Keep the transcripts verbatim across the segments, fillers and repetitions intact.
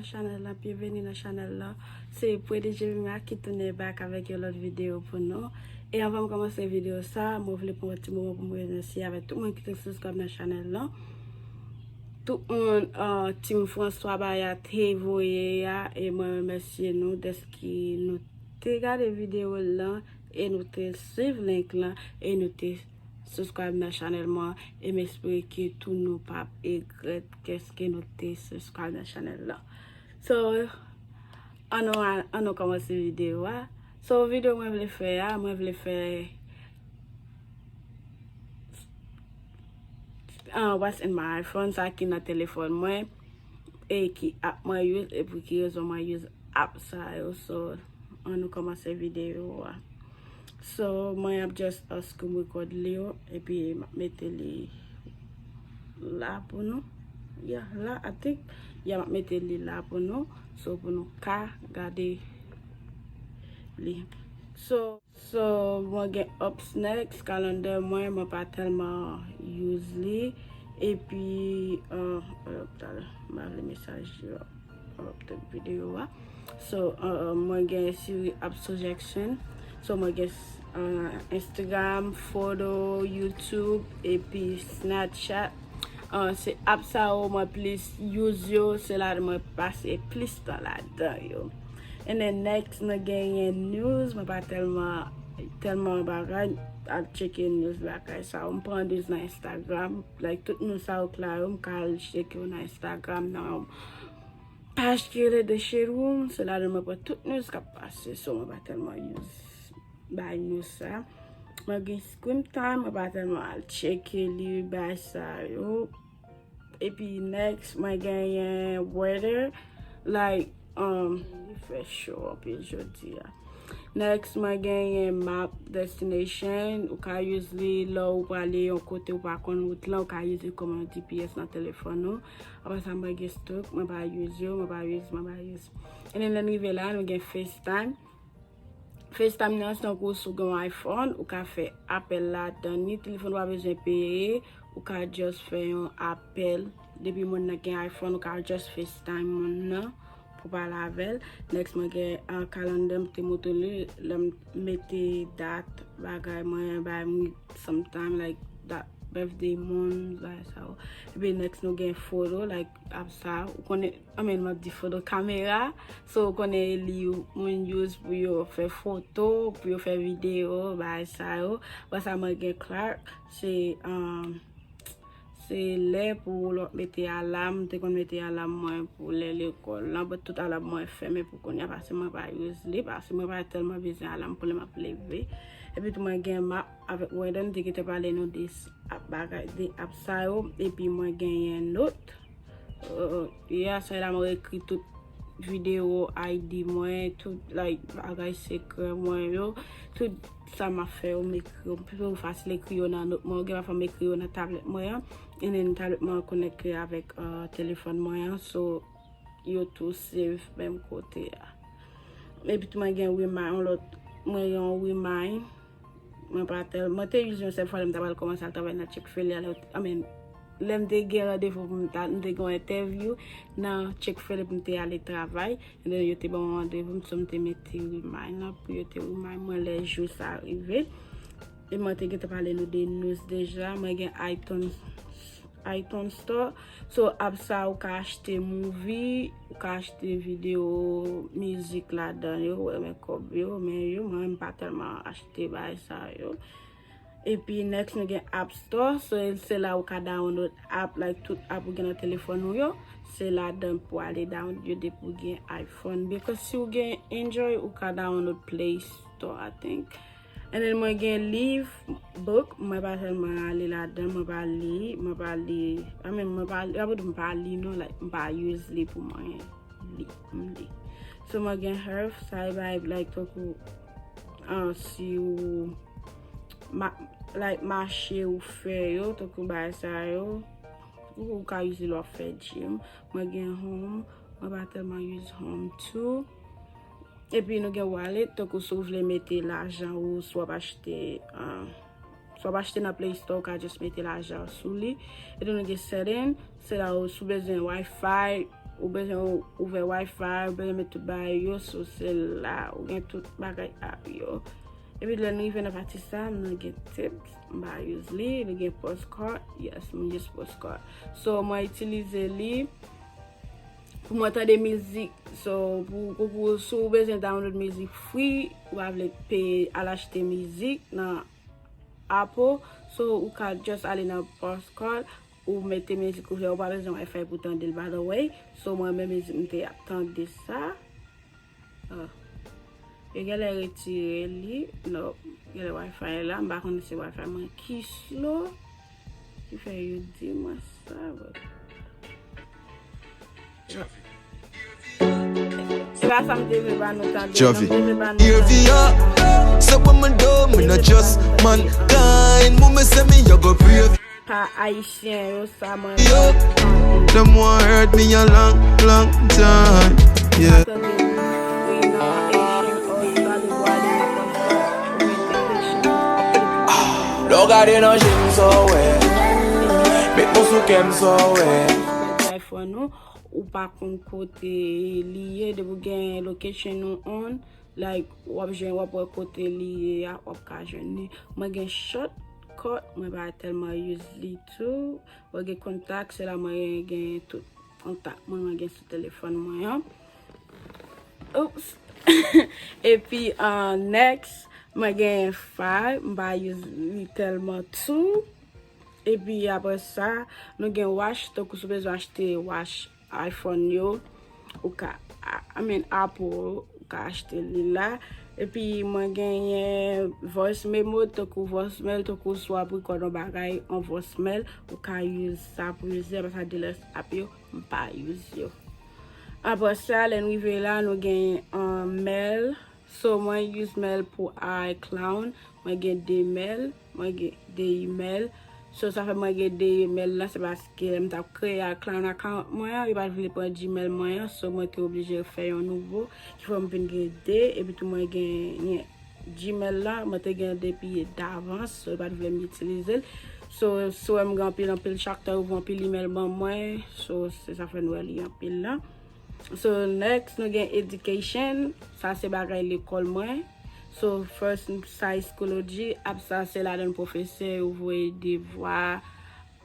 Chanèl la, byenveni nan chanèl la. Se Predi Jemima ki tounen back avèk yon lòt videyo pou nou. E anvan m kòmanse videyo sa, mwen vle pran yon ti moman pou m remèsye avèk tout moun ki te subscribe nan chanèl la. Tout moun, uh, Team François Baya te voye a, e mwen remèsye nou dèske nou te gade videyo lan, e nou te swiv link lan, e nou te subscribe nan chanèl mwen, e m espere ke tou nou p ap egrèt kèske nou te subscribe nan chanèl lan. So, ann nou, ann nou kòmanse videyo a. So, videyo mwen vle fè a, mwen vle fè uh, what's in my iPhone, sa ki nan telefòn mwen, e ki app mwen use, e pou ki rezon mwen use app sa yo. So, ann nou kòmanse videyo a. So, mwen ap just uh, screen record li yo, epi m ap mete li la pou nou. Yeah, la, I think. Yeah, m ap mete li la pou nou. So, pou nou ka gade li. So, so, mwen gen Ups Next, calendar mwen, mwen pa tèlman use li. Epi, uh, uh, talè, m pa vle mesaj yo. Ap tèt videyo a. So, uh, mwen gen seri app suggestion. So, mwen gen uh, Instagram, photo, YouTube, epi Snapchat. Uh, se app sa yo mwen plis use yo, se la mwen pase plis tan ladan yo. And then next, nou genyen news, mwen pa tèlman, tèlman bagay, al tcheke news bagay sa yo. M pran news nan Instagram, like tout news sa yo k la yo, m ka al tcheke yo nan Instagram, nan paj ki rele The Shade Room, se la mwen pran tout news k ap pase, so mwen pa tèlman use bay news sa. Mwen gen screen time, mwen pa tèlman al tcheke li, bay sa yo. Epi next, mwen genyen weather, like, um, li fè cho anpil jodi a. Next, mwen genyen map destination. Ou ka use li lè ou prale yon kote ou pa konn wout lan, ou ka use li kòm yon G P S nan telefòn ou. Apre sa, mwen gen stock, mwen pa use yo, mwen pa use, mwen pa use. And then, lè n rive la, nou gen FaceTime. FaceTime nan, se tankou si w gen yon iPhone, ou ka fè apèl ladan li. Telefòn ou pa bezwen peye, ou ka just fè yon apèl. Depi moun nan gen iPhone, ou ka just FaceTime moun nan pou pale avè l. Next, mwen gen an kalandè m te montre li, lè m mete dat bagay mwen, bay mwen sometime, like, dat birthday moun, bagay sa yo. Epi next, nou gen foto, like, ap sa, ou konnen, I mean, m ap di foto, kamera. So, ou konnen li, moun use pou yo fè foto, pou yo fè videyo, bagay sa yo. Apre sa, mwen gen Clark, se, um, se lè pou lè w ap mete alam, m te konn mete alam mwen pou lè lekòl lan, but tout alam mwen fèmen pou kounye a, paske mwen pa use li, paske mwen pa tèlman bezwen alam pou lè m ap leve. Epi tou mwen gen map avèk Weather, m te gentan pale nou de s-, ap bagay, de ap sa yo, epi mwen genyen not. Uh, yeah, se la mwen ekri tout videyo I D mwen, tout, like, bagay sekrè mwen yo, tout sa m ap fè yo, m ekri yo. Pi fasil ekri yo nan not mwen, gen pafwa m ekri yo nan tablèt mwen an, and then tablèt mwen an konekte avèk, uh, telefòn mwen an, so yo tou save menm kote a. Epi tou mwen gen Remind, yon lòt, mwen gen yon Remind. Mwen pa tèl, mwen te use yon sèl fwa lè m ta pral kòmanse al travay nan Chick-fil-A, lè, I mean, lè m te gen randevou pou m ta, m te gen yon entèvyou nan Chick-fil-A pou m te ale travay. And then yo te ban mwen randevou, m, so m te mete Remind lan pou yo te remind mwen lè jou sa rive. E mwen te gentan pale nou de news deja, mwen gen iTunes, iTunes Store. So, app sa ou ka achte movie, ou ka achte videyo, mizik ladan yo, ou renmen kòb yo, men yo, mwen, m pa tèlman achte bagay sa yo. Epi next, nou gen App Store. So, se la ou ka download app, like, tout app ou gen nan telefòn ou yo. Se ladan pou ale download yo depi ou gen iPhone. Because si ou gen Android, ou ka download Play Store, I think. And then mwen gen liv, book, mwen pa tèlman ale ladan, mwen pa li, mwen pa li, I mean, mwen pa, pa pou di mwen pa li non, like, mwen pa use li pou mwen li, m li. So mwen gen health, sa e bay, like, tankou, ah, si ou, ma, like, mache ou fè yo, tankou bay sa yo, ou ka use lè w ap fè gym. Mwen gen home, mwen pa tèlman use home too. Epi nou gen wallet, tankou si w vle mete lajan ou, si w ap achte, ah, si w ap achte nan Play Store, ou ka just mete lajan w sou li. Epi nou gen setting, se la ou si w bezwen Wi-Fi, ou bezwen ou- ouvè Wi-Fi, ou bezwen met tout bagay yo, so se la, ou gen tout bagay ap yo. Epi lè n rive nan pati sa, nou gen tips, m pa use li, nou gen postcard, yes, m use postcard. So, mwen itilize li pou mwen tande mizik. So, pou, pou, pou, si w bezwen download mizik free, ou pa vle peye al achte mizik nan Apple, so ou ka just ale nan postcard, ou mete mizik ou vle, ou pa bezwen Wi-Fi pou tande l, by the way. So, mwen menm mizik m te ap tande sa. Ah. Yo genlè retire li. Non, genlè Wi-Fi la, m pa konnen se Wi-Fi mwen ki slow ki fè yo di mwen sa, but se pa sa m te vle ba nou tande. Javi. M te vle ba nou Hear tande. Me up. Say what me do, me not just mankind. Move me, send me, you go brave. Pa ayisyen yo, sa mwen yo. Them one hurt me a long, long time. Yeah. Lè w gade nan je m sa w wè. Met men sou kè m sa w wè. iPhone ou, ou pa konn kote li ye, depi w gen location ou on, like, w ap jwenn, w ap wè kote li ye a, w ap ka jwenn li. Mwen gen shortcut, mwen pa tèlman use li tou. Mwen gen kontak, se la mwen gen tout kontak mwen, mwen gen sou telefòn mwen an. Oops. Epi, uh, next, mwen gen Fire, m pa use li tèlman tou. Epi apre sa, nou gen watch, tankou si w bezwen achte watch iPhone yo, ou ka, I mean, Apple, ou ka achte li la. Epi mwen genyen voice memo, tankou voicemail, tankou si w ap record yon bagay an voicemail, ou ka use sa pou use, apre sa the rest app yo, m pa use yo. Apre sa, lè n rive la, nou gen, um, mail. So, mwen use mail pou iCloud. Mwen gen de mail. Mwen gen de email. So, sa fè mwen gen de email la, se paske lè m t ap kreye iCloud account mwen an, yo pa t vle pran Gmail mwen an. So, mwen te oblije fè yon nouvo. Ki fè m vin gen de. Epi tou, mwen gen Gmail la, mwen te gen depi davans. So, yo pa t vle m itilize l. So, si w wè m gen anpil, anpil chapter, yo voye anpil email ban mwen. So, se sa fè n wè li anpil la. So, next, nou gen education. Sa se bagay lekòl mwen. So, first, sa Schoology. Ap sa, se ladan pwofesè yo voye devwa.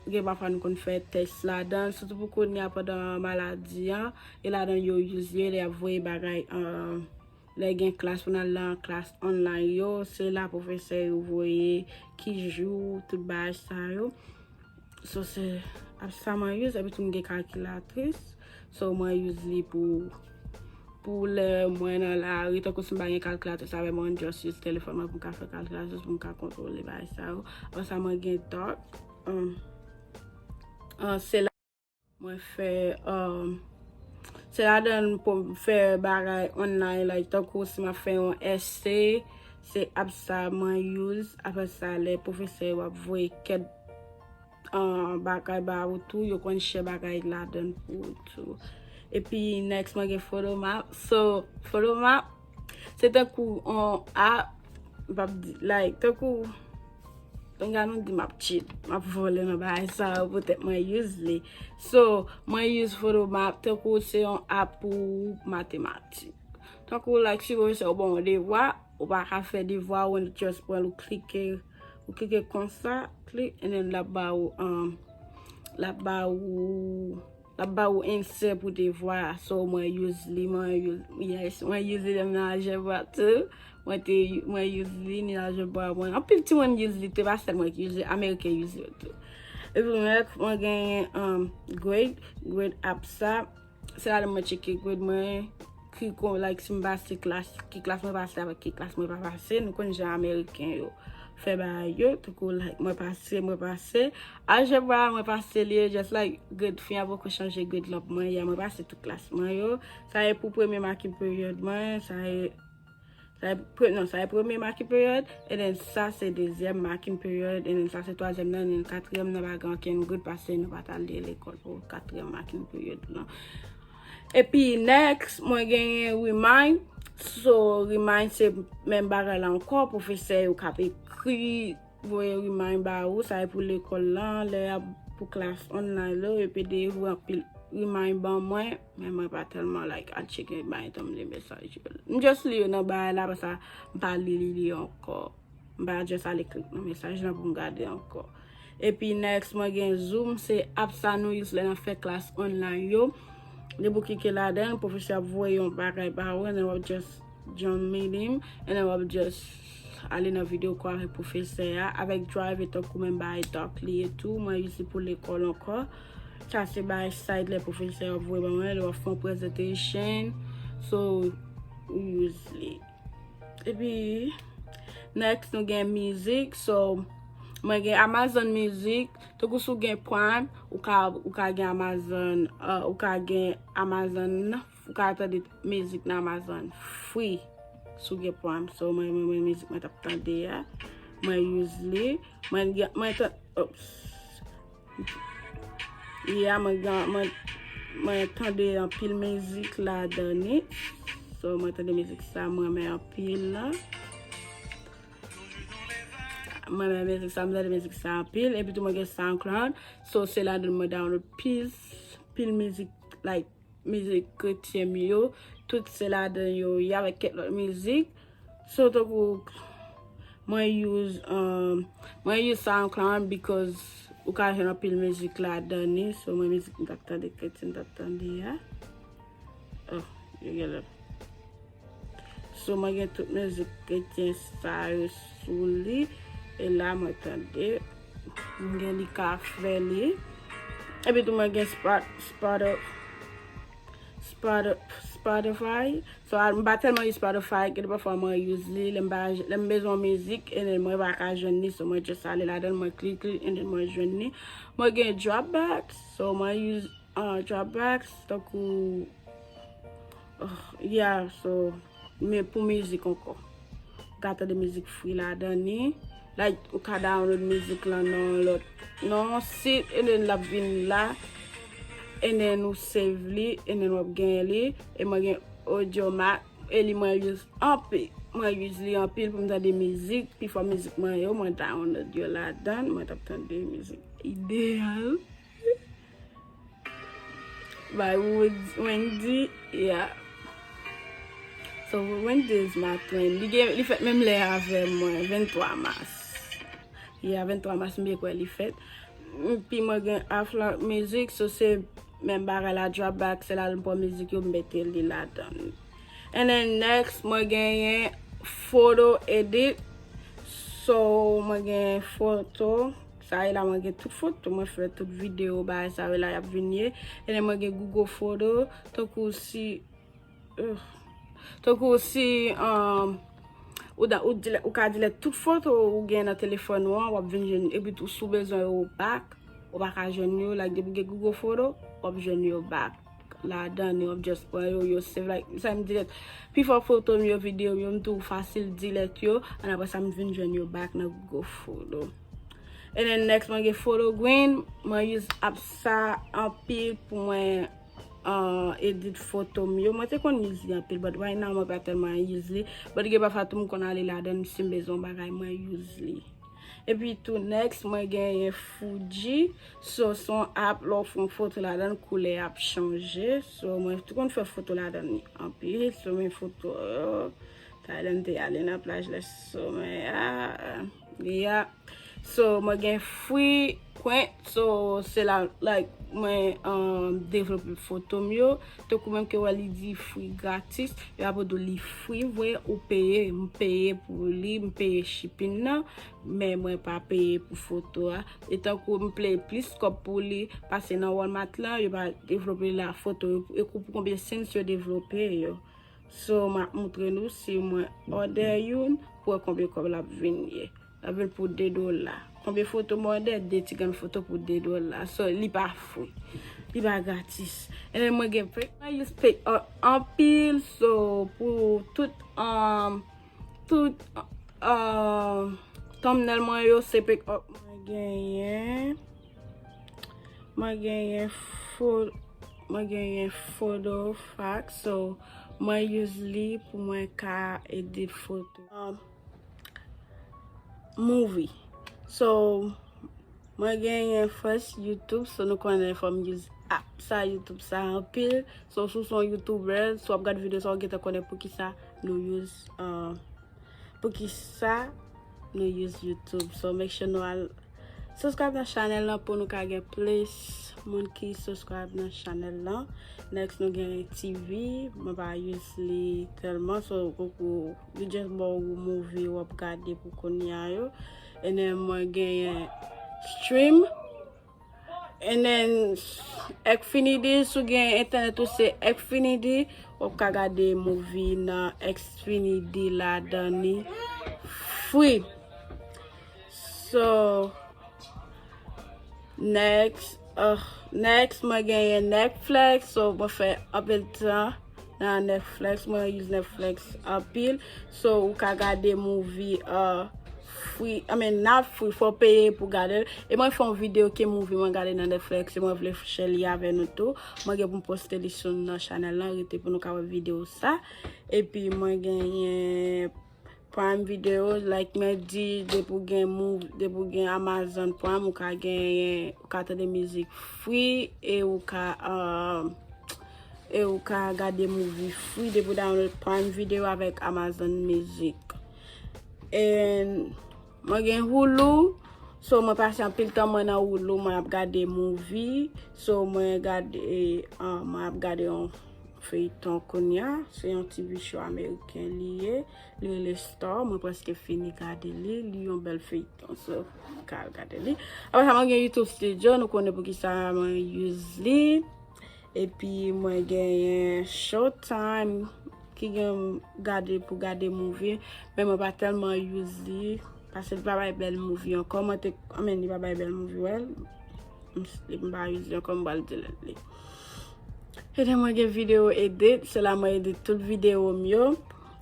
Gen pafwa nou konn fè tès ladan. Sitou pou kounye a pandan maladi an. E ladan yo use li, lè y ap voye bagay, uh, lè gen klas pou n al nan klas online yo. Se la pwofesè yo voye ki jou, tout bagay sa yo. So, se ap sa mwen use, epi tou m gen kalkilatris. So, mwen use li pou, pou lè mwen nan lari, tankou si m pa gen kalkilatris avè mwen, mwen just use telefòn mwen pou m ka fè kalkilatris, pou m ka kontwole bagay sa yo. Apre sa, mwen gen Doc. Um, uh, se la mwen fè, um, se ladan pou m fè bagay online, like, tankou si m ap fè yon essay, se ap sa mwen use. Apre sa, lè pwofesè yo ap voye kèk, uh, bagay ba ou tou, yo konn share bagay ladan pou ou tou. Epi, next, mwen gen Photomaps. So, Photomaps, se tankou yon app, m p ap di, like, tankou, gade nou di m ap cheat, m ap vòlè nan bagay sa yo, poutèt mwen use li. So, mwen use Photomaps, tankou se yon app pou matematik. Tankou, like, si pwofesè ou ban w yon devwa, ou pa ka fè devwa ou, just pran l, ou klike, ou klike konsa, klik, and then l ap ba ou, um, l ap ba ou, l ap ba ou answer pou devwa a. So, mwen use li, mwen use, yes, mwen use li nan aljèbra tou. Mwen te, mwen use li nan aljèbra mwen. Anpil timoun use li tou, pa sèl mwen ki use li, ameriken use li tou. Epi mwen, mwen genyen, um, grade, grade app sa. Se ladan mwen tcheke grade mwen, ki kon, like, si m pase klas, ki klas mwen pase avèk ki klas mwen pa pase. Nou konn jan ameriken yo fè bagay yo, tankou, like, mwen pase, mwen pase. Aljèbra, mwen pase li, just, like, grade fin an poko chanje grade lan pou mwen. Yeah, mwen pase tout klas mwen yo. Sa e pou premye marking period mwen, sa e Sa e pre-, non, sa e premye marking period, and then sa se dezyèm marking period, and then sa se twazyèm nan, and then katriyèm nan pa gen ankenn grade paske nou pa t al lekòl pou katriyèm marking period lan. Epi next, mwen genyen Remind. So, Remind se menm bagay la ankò, pwofesè yo k ap ekri, voye remind ba ou, sa e pou lekòl lan, lè y ap pou klas online yo, epi de ou anpil remind ban mwen, men mwen pa tèlman like al tcheke bay tan m li mesaj yo. M just li yo nan bay la, apre sa m pa li li li ankò. M pa just ale klik nan mesaj lan pou m gade ankò. Epi next, mwen gen Zoom, se app sa nou use lè n ap fè klas online yo. Depi w klike ladan l, pwofesè ap voye yon bagay ba ou, and then w ap just join meeting, and then w ap just ale nan videyo call avèk pwofesè a, avèk Drive, e tankou menm bagay Talk li e tou, mwen use li pou lekòl ankò. Sa se bagay side lè pwofesè ap voye ban mwen, lè w ap fè yon presentation, so, ou use li. Epi, next, nou gen mizik. So, mwen gen Amazon Music. Tankou si w gen Prime, ou ka, ou ka gen Amazon, uh, ou ka gen Amazon, ou ka tande mizik nan Amazon free. Si w gen Prime. So, mwen, mwen, mwen, mizik mwen t ap tande a, mwen use li. Mwen, gen- mwen, tan- oops. Yeah, mwen, gen- mwen, mwen tande anpil mizik ladan li. So, mwen tande mizik sa, mwen renmen anpil la. Mwen renmen mizik sa, mwen tande mizik sa anpil. Epi tou mwen gen SoundCloud. So, se ladan mwen download pil, pil mizik, like, mizik kretyen m yo. Tout se ladan yo, y avèk kèk lòt mizik. So, tankou, mwen use, um, mwen use SoundCloud because ou ka jwenn anpil mizik ladan li. So, mwen mizik m t ap tande, kretyen m t ap tande a. Oh, yo gen lè. So, mwen gen tout mizik kretyen sa yo sou li. E la, mwen tande. Mwen gen li ka fè li. Epi tou, mwen gen Spot, Spot, Spot, Spotify. So, a- m pa tèlman use Spotify, gen de pafwa mwen use li, lè m pa, lè m bezwen yon mizik, and then mwen pa ka jwenn li, so mwen just ale ladan l, mwen klik li, and then mwen jwenn li. Mwen gen Dropbox, so mwen use, uh, Dropbox, tankou, uh, yeah, so, men pou mizik ankò. Ou ka tande mizik free ladan li. Like, ou ka download mizik lan nan lòt, nan yon sit, and then l ap vin la, and then ou save li, and then w ap genyen li. E mwen gen Audiomack, e li mwen use anpil. Mwen use li anpil pou m tande mizik. Pifò mizik mwen yo, mwen download yo ladan. Mwen t ap tande mizik Ideyal. By Wendy, yeah. So, Wendy is my twin. Li gen, li fèt menm lè avè mwen, venntwa mas. Yeah, venntwa mas, m byen kwè li fèt. Epi mwen gen Afla Music, so se menm bagay la, Dropbox, se la m pran mizik yo, m mete li ladan. And then next, mwen genyen Photo Edit. So, mwen gen foto. Sa e la, mwen gen tout foto mwen fè, tout videyo, bagay sa yo la, y ap vin ye. And then mwen gen Google Photo, tankou si, uh, tankou si, um, ou, da- ou, delete- ou ka delete tout foto ou gen nan telefòn ou an, w ap vin jwenn, epi tou si w bezwen yo back, ou pa ka jwenn yo, like, depi w gen Google Photo, w ap jwenn yo back. Ladan, yo ap just pran yo, yo save, like, sa m di, pifò foto m yo, videyo m yo, m tou fasil delete yo, and apre sa m vin jwenn yo back nan Google Photo. And then next, mwen gen Photo Green, mwen use app sa anpil pou mwen, uh, edit foto m yo. Mwen te konn use li anpil, but right now mwen pa tèlman use li. But gen pafwa tou m konn ale ladan l, si m bezwen yon bagay, mwen use li. Epi tou next, mwen genyen Fuji. So, se yon app, lè w fè yon foto ladan l, koulè ap chanje. So, mwen tou konn fè foto ladan li anpil. So, men foto yo, talè m te ale nan plaj lè somè a. Yeah. So, mwen gen Frequent. So, se la, like, mwen, um, devlope foto m yo. Tankou menm ke wè li di free gratis. Yo ap di w li free, vre, ou peye. M peye pou li, m peye shipping nan. Men mwen pa peye pou foto a. E tankou m peye plis kòb pou li pase nan Walmart lan, yo pa devlope la foto yo. E pou, pou konbyen cents yo devlope yo. So, m ap montre nou si mwen òdè youn, pou wè konbyen kòb l ap vin ye. L ap vin pou de dola. Konbyen foto m òdè? De ti grenn foto pou de dola. So, li pa free. Li pa gratis. And then mwen gen Pay-, mwen use Pay-, uh, anpil. So, pou tout, um, tout, uh, thumbnail mwen yo, se Pay-, uh, mwen genyen. Mwen genyen fo-, mwen genyen Photo Fax, so mwen use li pou mwen ka edit foto. Um, movie. So, mwen genyen first YouTube, so nou konnen fò m use app sa, YouTube sa anpil. So, si w se yon YouTuber, si w ap gade videyo sa, ou gentan konnen poukisa nou use, uh, poukisa nou use YouTube. So, make sure nou al subscribe nan channel lan pou nou ka gen plis moun ki subscribe nan channel lan. Next, nou gen T V. Mwen pa use li tèlman. So, koukou, li just ba w movie w ap gade pou kounye a yo. And then, mwen genyen Stream. And then, Xfinity, si w gen entènèt ou se Xfinity, w ap ka gade movie nan Xfinity ladan li free. So, next, uh, next, mwen genyen Netflix, so mwen fè anpil tan nan Netflix, mwen use Netflix anpil, so ou ka gade movie, uh, free, I mean, not free, fò w peye pou gade l. E mwen fè yon videyo ki movie mwen gade nan Netflix, e mwen vle share li avè nou tou. Mwen gen pou m poste li sou nan channel lan, rete pou nou ka wè videyo sa. Epi mwen genyen Prime Video, like mwen di, depi w gen move, depi w gen Amazon Prime, ou ka genyen, ou ka tande mizik free, e ou ka, um, e ou ka gade movie free depi w download Prime Video avèk Amazon Music. And mwen gen Hulu, so mwen pase anpil tan mwen nan Hulu, mwen ap gade movie, so mwen gade, uh, mwen ap gade yon feyton kounye a, se yon T V show ameriken li ye, li rele Star, mwen prèske fini gade li, li yon bèl feyton, so, mwen ka al gade li. Apre sa, mwen gen YouTube Studio, nou konnen poukisa mwen use li. Epi mwen genyen Showtime, ki gen gade pou gade movie, men mwen pa tèlman use li, paske li pa bay bèl movie ankò, mwen te, I mean, li pa bay bèl movie, well, m, m pa use li ankò, m pral delete li. Epi mwen gen video edit, se la mwen edit tout videyo m yo.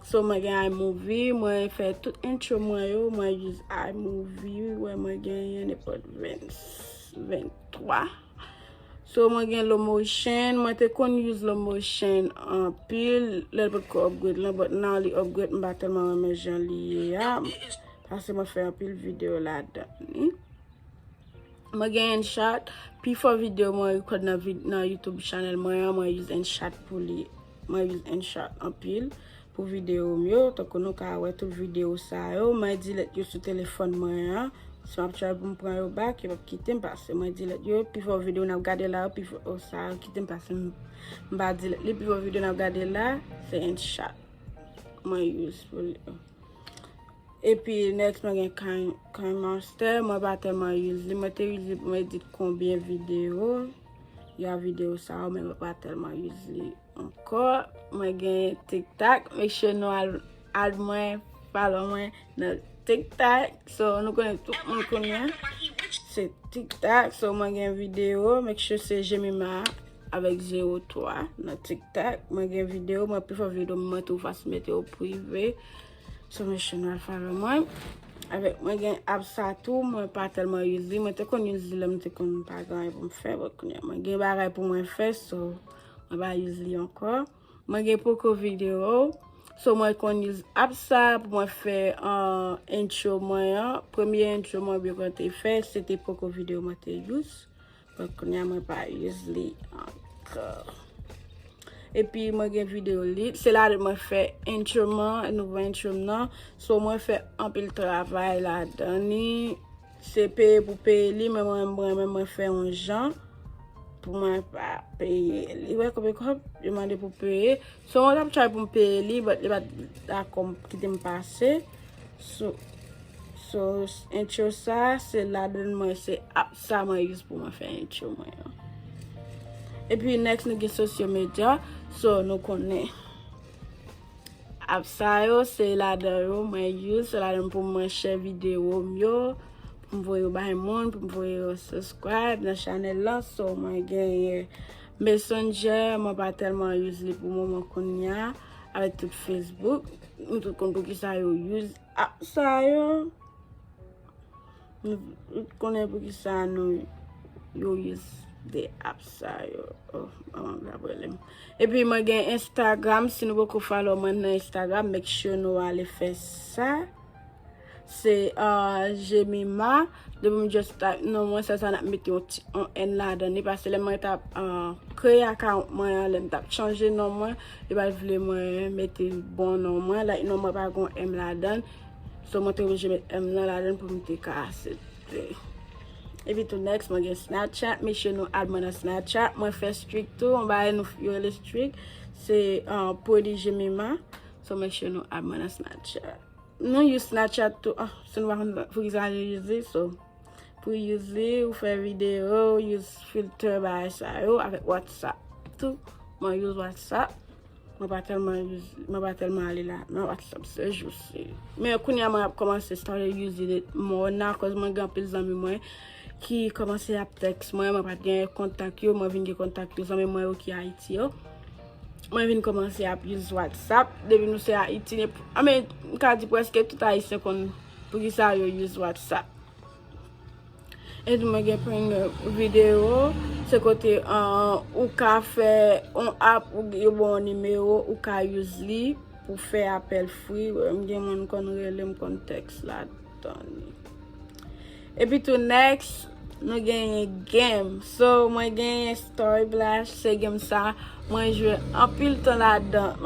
So mwen gen iMovie, mwen fè tout intro mwen yo, mwen use iMovie, wè mwen genyen nenpòt ven, venntwa. So mwen gen Lomotion, mwen te konn use Lomotion anpil, lè l potko upgrade lan, but now li upgrade, m pa tèlman renmen jan li ye a, paske mwen fè anpil videyo ladan li. Mwen gen InShot, pifò videyo mwen record nan vid-, nan YouTube channel mwen an, mwen use InShot pou li. Mwen use InShot anpil pou videyo m yo, tankou nou ka wè tout videyo sa yo, mwen delete yo sou telefòn mwen an. Si m ap try pou m pran yo back, yo p ap kite m pase. Mwen delete yo, pifò videyo n ap gade la yo, pifò sa yo kite m pase. M, m pa delete li, pifò videyo n ap gade la, se InShot mwen use pou li. Epi next mwen gen Kind-, KineMaster, mwen pa tèlman use li, mwen te use li pou mwen edit konbyen videyo. Ya videyo sa yo, men mwen pa tèlman use li ankò. Mwen gen TikTok, make sure nou al, add mwen, follow mwen nan TikTok. So nou konnen tout moun konnen se TikTok. So mwen gen videyo, make sure se Jemima avèk zewo twa nan TikTok. Mwen gen videyo, mwen pifò videyo mwen tou fasil mete yo prive. So make sure nou al follow mwen. Avèk mwen gen app sa tou, mwen pa tèlman use li. Mwen te konn use li lè m te konn pa gen anyen pou m fè, but kounye a mwen gen bagay pou mwen fè, so mwen pa use li ankò. Mwen gen Poco Video. So mwen konn use app sa pou mwen fè, uh, intro mwen an. Premye intro mwen byen mwen te fè, se te Poco Video mwen te use. But kounye a mwen pa use li ankò. Epi mwen gen Video Lit. Se ladan mwen fè intro m nan, nouvo intro m nan. So mwen fè anpil travay ladan li. Se peye pou peye li, men mwen, mwen, mwen, mwen fè yon jan pou mwen pa peye li. Wè konbyen kòb yo mande pou peye. So mwen t ap try pou m peye li, but li pa t dakò kite m pase. So, so, intro sa, se ladan mwen, se app sa mwen use pou mwen fè intro mwen an. Epi next nou gen social media. So nou konnen app sa yo, se ladan yo mwen use, se ladan pou mwen share videyo m yo, pou m voye yo bay moun, pou m voye yo subscribe nan channel lan. So mwen genyen Messenger, mwen pa tèlman use li pou moman kounye a, avèk tout Facebook. Nou tout konn poukisa yo use app sa yo. Nou, nou konnen poukisa nou yo use de app sa yo. Oh, manman m ap rele m. Epi mwen gen Instagram, si nou poko follow mwen nan Instagram, make sure nou ale fè sa. Se uh, Jemima. Depi m just type non mwen, sèl sa n ap mete yon ti yon N ladan li. Paske lè mwen t ap uh, kreye account mwen an, lè m t ap chanje non mwen, yo pa t vle mwen mete bon non mwen. Like non mwen pa gon M ladan. So mwen te oblije met M nan ladan pou m te ka aksepte. Epi tou next, mwen gen Snapchat. Make sure nou add mwen nan Snapchat. Mwen fè streak tou. Yon bagay nou yo rele streak. Se uh, Pretty Jemima. So make sure nou add mwen nan Snapchat. Nou use Snapchat tou. Ah, si nou pa konn pou ki sa yo use li, so pou use li, ou fè videyo, use filter bagay sa yo avèk WhatsApp tou. Mwen use WhatsApp. Mwen pa tèlman use, mwen pa tèlman ale la nan WhatsApp se jou si. Men kounye a mwen ap kòmanse start use it more now, cause mwen gen anpil zanmi mwen ki kòmanse ap text mwen, mwen pa t gen kontak yo, mwen vin gen kontak yo, zanmi mwen yo ki Ayiti yo. Mwen vin kòmanse ap use WhatsApp depi nou se Ayiti. I mean, m ka di prèske tout Ayisyen konn poukisa yo use WhatsApp. Epi mwen gen prank videyo, se kote uh, ou ka fè yon app, ou yo ba w yon nimewo, ou ka use li pou fè apèl free. M gen moun konn rele m, konn text ladan li. Epi tou next, nou genyen game. So mwen genyen Story Blast, se game sa mwen jwe anpil tan ladan.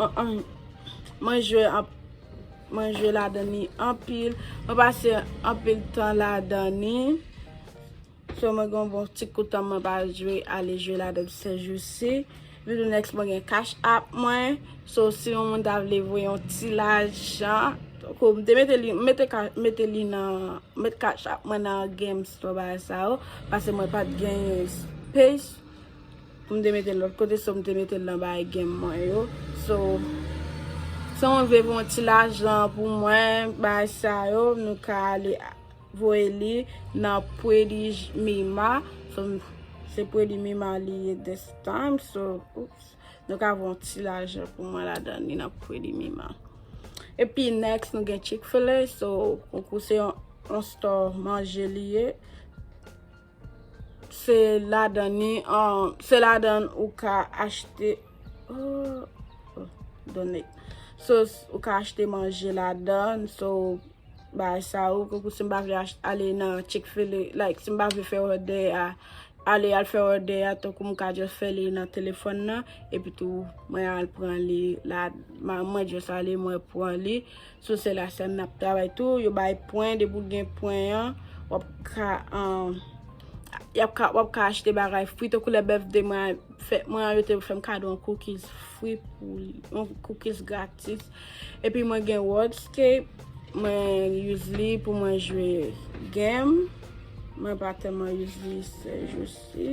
Mwen jwe anpil Mwen jwe ladan li anpil. Mwen pase anpil tan ladan li. So mwen gen yon bon ti koutan mwen pa jwe, ale jwe ladan se jou si. Epi tou next mwen gen Cash App mwen. So si yon moun ta vle voye yon ti lajan, kou m te mete li, mete ka, mete li nan, met Cash App mwen nan game store bagay sa yo. Paske mwen pa t genyen space pou m te mete l lòt kote, so m te mete l nan bagay game mwen yo. So, si yon moun vle voye yon ti lajan pou mwen, bagay sa yo, nou ka ale voye li nan Pretty Mima. So, se Pretty Mima li ye this time. So, oops. Nou ka voye yon ti lajan pou mwen ladan li nan Pretty Mima. Epi next, nou gen Chick-fil-A. So, konkou se yon, yon store manje li ye. Se ladan ni, um, se ladan ou ka achte, oh, oh, donate. So, ou ka achte manje ladan, so, bagay sa yo, konkou si m pa vle ach-, ale nan Chick-fil-A, like, si m pa vle fè òdè a, ale al fè òdè a, tankou m ka just fè li nan telefòn nan, epi tou, mwen al pran li la, ma-, mwen just ale, mwen pran li. Sou sèl la sèl n ap travay tou, yo bay pwen, depi w gen pwen an, w ap ka, um, y ap ka, w ap ka achte bagay free, tankou lè birthday mwen, fèt mwen an, yo te fè m kado yon cookies free pou li, yon cookies gratis. Epi mwen gen Wordscape, mwen use li pou mwen jwe game. Mwen pa tèlman use li se jou si.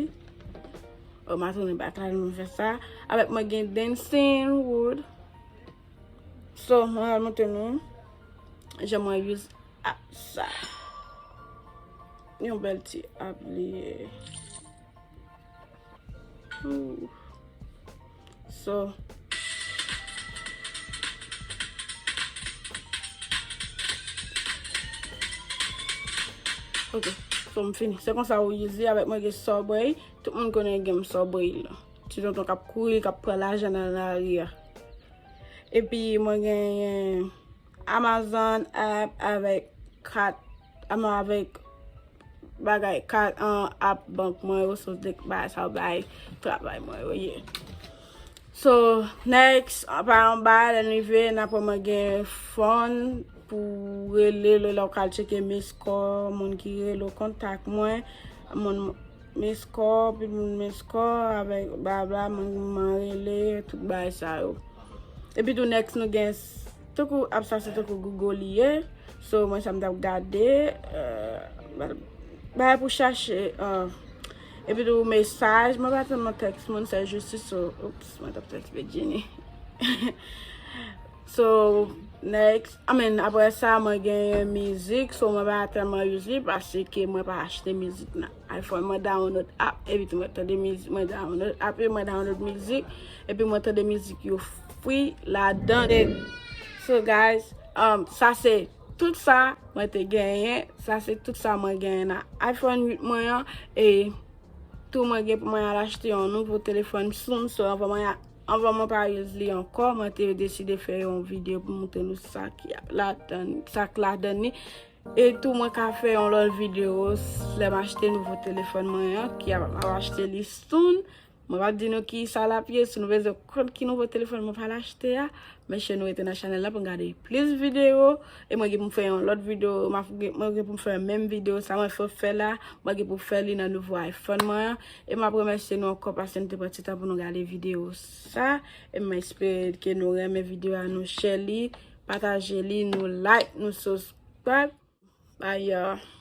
Oh, m a tounen batal mwen fè sa. Avèk mwen gen Dancing Wood. So, mwen al montre nou jan mwen use app sa. Yon bèl ti app li ye. Ooh. So, ok, so m fini. Se konsa ou use li. Avèk mwen gen Subway. Tout moun konnen gen Subway la. Ti tonton k ap kouri, k ap pran lajan nan lari a. Epi mwen genyen Amazon app avèk kat, ama avèk bagay kat an app bank mwen yo, so dèk bagay sa yo bay travay mwen yo ye. So, next, anba anba, lè n rive, n ap wè mwen gen phone pou rele, lè, lè w ka al tcheke miss call, moun ki rele w, kontak mwen, moun miss call, pi moun miss call, avèk bla bla, moun mwen rele, tout bagay sa yo. Epi tou next nou gen, s-, tankou app sa se tankou Google li ye. So, mwen sa m t ap gade, euh, bagay pou chache, euh, epi tou mesaj, mwen pa tèlman text moun, se jis so, oops, mwen t ap text Virginie. So, next, I mean, apre sa, mwen genyen mizik, so mwen pa tèlman use li, paske mwen pa achte mizik nan iPhone. Mwen download app, epi tou mwen tande mizik, mwen download app, epi mwen download mizik, epi mwen tande mizik yo free ladan. So, guys, um, sa se tout sa mwen te genyen. Sa se tout sa mwen genyen nan iPhone uit mwen an. E tou mwen gen pou mwen al achte yon nouvo telefòn soon. So, anvan mwen a-, anvan mwen pa use li ankò, mwen te deside fè yon videyo pou montre nou sa ki ap ladan, sa k ladan li. E tou mwen ka fè yon lòt videyo lè m achte nouvo telefòn mwen an, ki ap, m ap achte li soon. Mwen p ap di nou ki sa l ap ye, si nou bezwen konn ki nouvo telefòn mwen pral achte a, men chen nou rete nan chanèl la pou n gade plis videyo. E mwen gen pou m fè yon lòt videyo, m ap gen, mwen gen pou m fè menm videyo sa mwen fè fè la, mwen gen pou fè li nan nouvo iPhone mwen an. E m ap remèsye nou ankò paske nou te pran ti tan pou nou gade videyo sa. E m espere ke nou renmen videyo a, nou share li, pataje li, nou like, nou subscribe. Bye y'all.